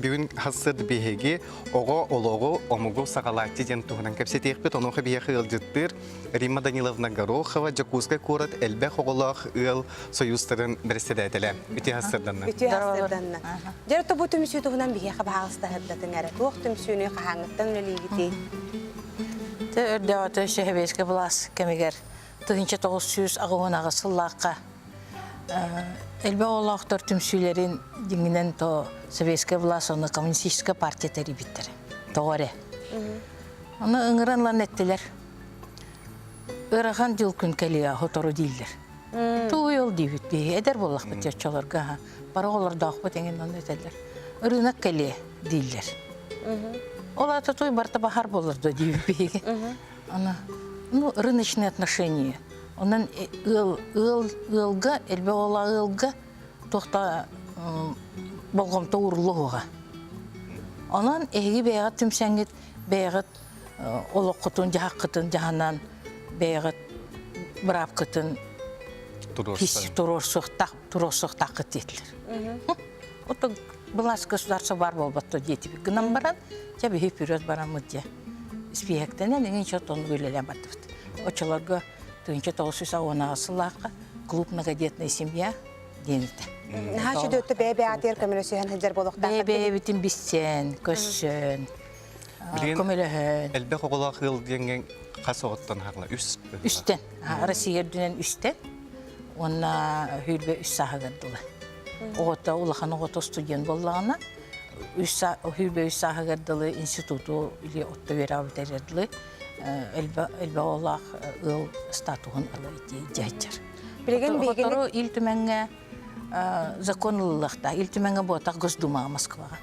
Бүгүн хассыт биһиги оҕо олоҕу омугу саҕалааччы диэн туһунан кэпсэтиэхпит. Онуоха биһиэхэ ыалдьыттыыр Римма Даниловна Горохова, Дьокуускай куорат элбэх оҕолоох ыал союзтарын бэрэссэдээтэлэ. Үтүө хассырданна. Үтүө хассырданна. Дьэ, бу түмсүү туһунан биһиэхэ баһаалыстаһырдатыҥ эрэ. Туох түмсүүнү хаһааҥҥыттан үлэлиигитий? Тэ өрдөөҕүтэ Сэбиэскэй былаас кэмигэр 1988 сыллаахха Элбэх оҕолоохтор түмсүүлэрин дьиҥинэн то советская власть уонна коммунистическая партия тэрийбиттэрэ. Тоҕо эрэ. Ону ыҥыран ылан эттилэр. Ыарахан дьыл күн кэлиэ сотору дииллэр. Тугуй ол диибит биһи эдэр буоллахпыт оччолорго бары оҕолордоохпут эҥин онно этэллэр. Ырыынак кэлиэ дииллэр. Ол аата туй барыта баһар буолар дуо диибит биһиги. Аны ну рыночные отношения Онон ыал, ыал, ыалга, элбэх оҕолоох ыалга туох да болҕомто ууруллуоҕа. Онон эһиги бэйэҕит түмсэҥҥит, бэйэҕит олоххутун, дьаһаххытын дьаһанан, бэйэҕит быраапкытын туруорсуохтаах, туруорсуохтааххыт диэтилэр. Ото былаас государство баар буолбатто диэтибит. Гынан баран, дьэ биһи вперед бараммыт дьэ. Испииһэктэнэн иҥин чот оннук үлэлээн бардыбыт. Оччолорго 1918 сыллаахха клуб многодетная семья диэн этэ. Наһаа үчүгэй бэйэ-бэйэҕитигэр көмөлөсүһэн сылдьар буолуохтаах. Бэйэ-бэйэбитин билсэн, көрсөн, көмөлөһөн. Элбэх оҕолоох ыал диэҥҥэ хас оҕоттон хаалла? Үс. Үстэн. Россия үрдүнэн үстэн. Уонна сүүрбэ үс сааһыгар дылы. Оҕото улахан оҕото студент буоллаҕына, сүүрбэ үс сааһыгар дылы институту или отто үөрэҕи бүтэрэр дылы элбэх оҕолоох ыал статуһун ыла дьаһайчар. Билигин Сотору Ил Түмэҥҥэ закон ылыллыахтаах. Ил Түмэҥҥэ буотах Госдумаҕа Москваҕа.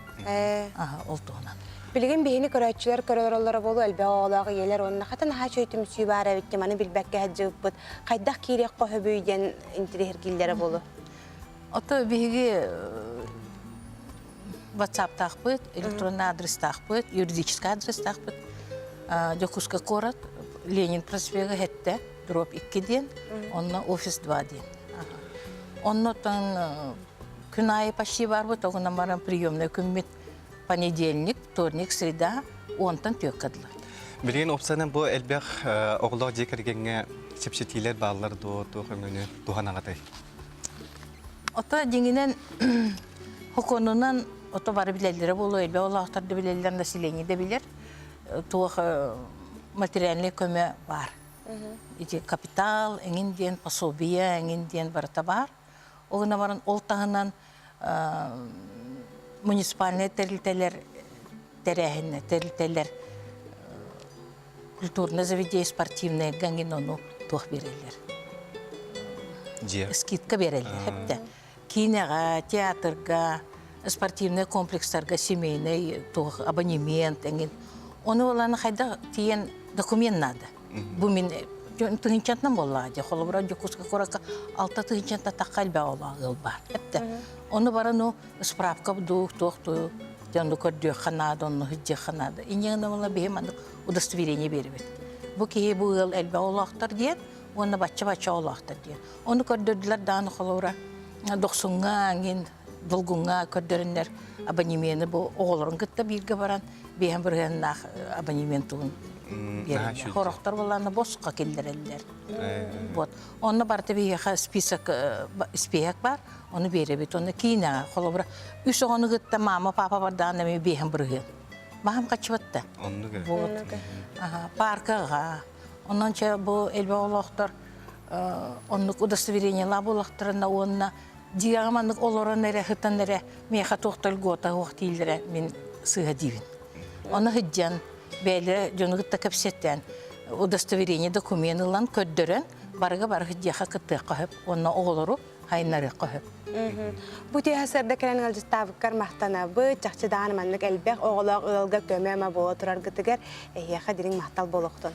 Ол туһунан. Билигин биһини көрөөччүлэр көрөлөрө буолуо элбэх оҕолоох ийэлэр уонна хата наһаа үчүгэй түмсүү баар эбит маны билбэккэ сылдьыбыппыт. Хайдах киириэх хөбүй диэн интириэһиргииллэрэ буолуо. Ото биһиги WhatsApp-таахпыт, электронный адрестаахпыт, юридическай адрестаахпыт. Дьокуускай куорат Ленин проспега хэттэ, дробь 2 диэн, онно офис 2 диэн. Оннотон күн аайы почти барбыт, оҕунан баран приемный күммүт понедельник, вторник, среда, онтон түөккэ дылы. Билигин уопсайынан бу элбэх оҕолоох дьиэ кэргэҥҥэ чэпчэтиилэр бааллар дуо, туох өҥөнү туһанаҕытый? Ото дьиҥинэн Хокуонунан ото бары билэллэрэ буолуо, элбэх олохтор да билэллэр, население да билэр. Туох материальнай көмө баар. Ити капитал, эҥин диэн, пособие, эҥин диэн барыта баар. Ол гынан баран ол таһынан муниципальнай тэрилтэлэр тэрээһиннэр, тэрилтэлэр культурное заведение спортивнайга эҥин ону туох биэрэллэр. Дьиэ. Скидка биэрэллэр, хэптэ. Киинэҕэ, театрга, спортивнай комплекстарга семейный туох абонемент эҥин. Ону ылан хайдах тиийэн документ надо. Бу мин тыһыынчатынан буоллаҕа дии. Холобура, Дьокуускай куоракка 6 тыһыынчаттан тахха элбэх оҕолоох ыал баар. Эптэ. Ону баран ну справка дуу, туох дуу, дьону көрдүөххэ наада, онну сылдьыахха наада. Инньэ гынан буолла биһи маннык удостоверение биэрэбит. Бу киһи бу ыал элбэх оҕолоохтор диэн уонна бачча-бачча оҕолоохтор диэн. Ону көрдөрдүлэр даҕаны холобура Дохсуҥҥа, эҥин Долгуҥҥа көрдөрөннөр абонемены бу оҕолорун кытта бииргэ баран биэһэн бырыһыаннаах абонемент тугун биэрэллэр. Хорохтор буоллаҕына босхо киллэрэллэр. Вот. Онно барыта биһиэхэ список испииһэк баар, ону биэрэбит. Онно киинэҕэ холобура үс оҕону кытта мама, папа бардаҕына эмиэ биэһэн бырыһыан. Баһам хаччыбатта. Оннук. Вот. Паркаҕа. Онон чэ бу элбэх олохтор оннук удостоверениелаах буоллахтарына уонна дьиэҕэ маннык олорон эрэ сытан эрэ миэхэ туох да льгота суох дииллэрэ мин сыыһа диибин. Ону сылдьан бэйэлэрэ дьону кытта кэпсэтэн удостоверение документ ылан көрдөрөн барыга бары дьиэхэ кыттыахха сөп уонна оҕолору хайыннарыахха сөп. Бу түһэ сырда кэлэн ыалдьыттаабыккар махтанабыт. Чахчы даҕаны маннык элбэх оҕолоох ыалга көмө-ама буола тураргытыгар эһиэхэ дириҥ махтал буолуохтун.